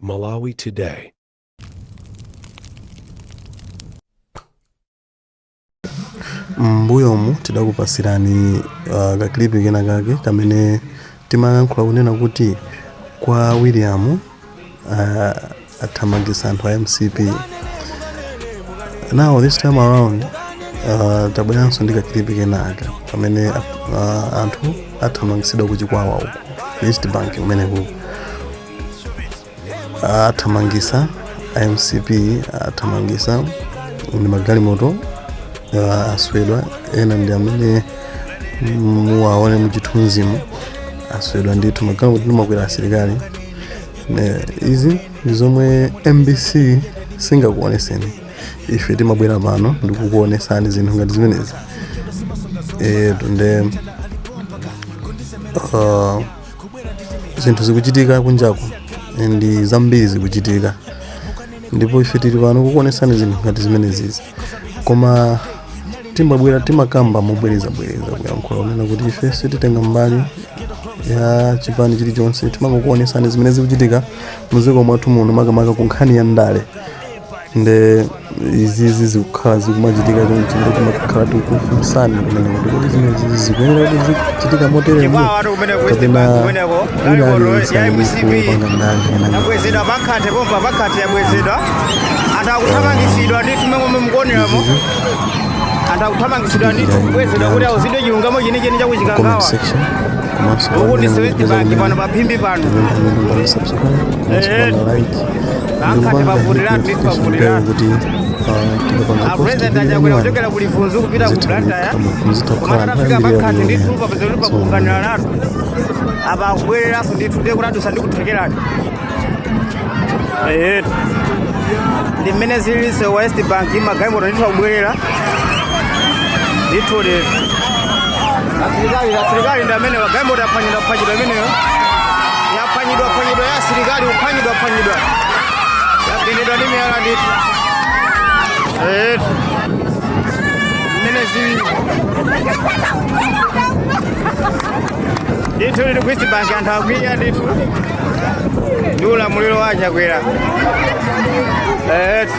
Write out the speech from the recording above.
Malawi Today. M'mbuyomu tidakupasirani ka clip kena kake kamene timayankhula kunena kuti kwa William athamangisa anthu a MCP. Now this time around tabweranso ndi ka clip kenaka pamene anthu athamangisidwa ku Chikwawa uku, ku East Bank kumeneku. Athamangisa a MCP, athamangisa ndi magalimoto aswedwa. Ena ndi amene muwaone muchithunzimu, aswedwa ndithu magalimoto ndimakwera asilikali. Izi ndi zomwe MBC singakuoneseni. Ife timabwera pano ndikukuonesani zinthu ngati zimenezi. Nde zinthu zikuchitika kunjaku ndi zambiri zikuchitika, ndipo ife tili pano kukuonesani zinthu ngati zimenezizi. Koma timabwera, timakamba mobwerezabwereza kuyankhula kunena kuti ife sititenga mbali ya chipani chilichonse, timangokuonesani zimene zikuchitika mdziko mwathu muno, makamaka ku nkhani ya ndale. Nde izizi zikukhala zikumachitika chonchi, ndipo timakhala tikufunsani kumene kuti kodi zimenezi zikuyenera kuti zikuchitika moteremu Chikwawa kumene ku East kapena Bank kumeneko wina galimoto aliyense ya ali MCP kupanga ndale kapena yabwezedwa pakhate pompa pakhate yabwezedwa. Anthu akuthamangitsidwa ndithu mmene mukuoneramo, izizi anthu akuthamangitsidwa ndithu tikudikira kubwezedwa kuti auzidwe chilungamo chenicheni comment chakuchikangawa. section komanso Uku ndi pamene West mukupeza Bank kumene pano paphimbi pano. tipempha kuti mupange subscribe komanso panga like Pakhate ndikupanga hit pavutiratu ndithu notification bell pavutiratu. kuti tikapanga A post president video achakwera nyuwani kuchokera ku Lifunzu kupita ku Blantyre, muzitha koma kukhala atafika nthawi pakhate ndithu yambiri papeza kuti so pakuunganiratu apa akubwereranso ndithu, ndiye kuti adusa ndi kuthekerani. Eyetu, ndi mmene zilili wa West Bank, magalimoto ndithu akubwerera ndithu lero. Asilikali ndi amene magalimoto aphwanyidwa, phwanyidwa imeneyo, yaphwanyidwa, phwanyidwa ya asilikali, kuphwanyidwa, phwanyidwa, yagendedwa ndi miyala ndithu. Eyetu, mmene zili ndithu lili ku East Bank, anthu akwiya ndithu ndi ulamuliro wa Chakwera. Eyetu.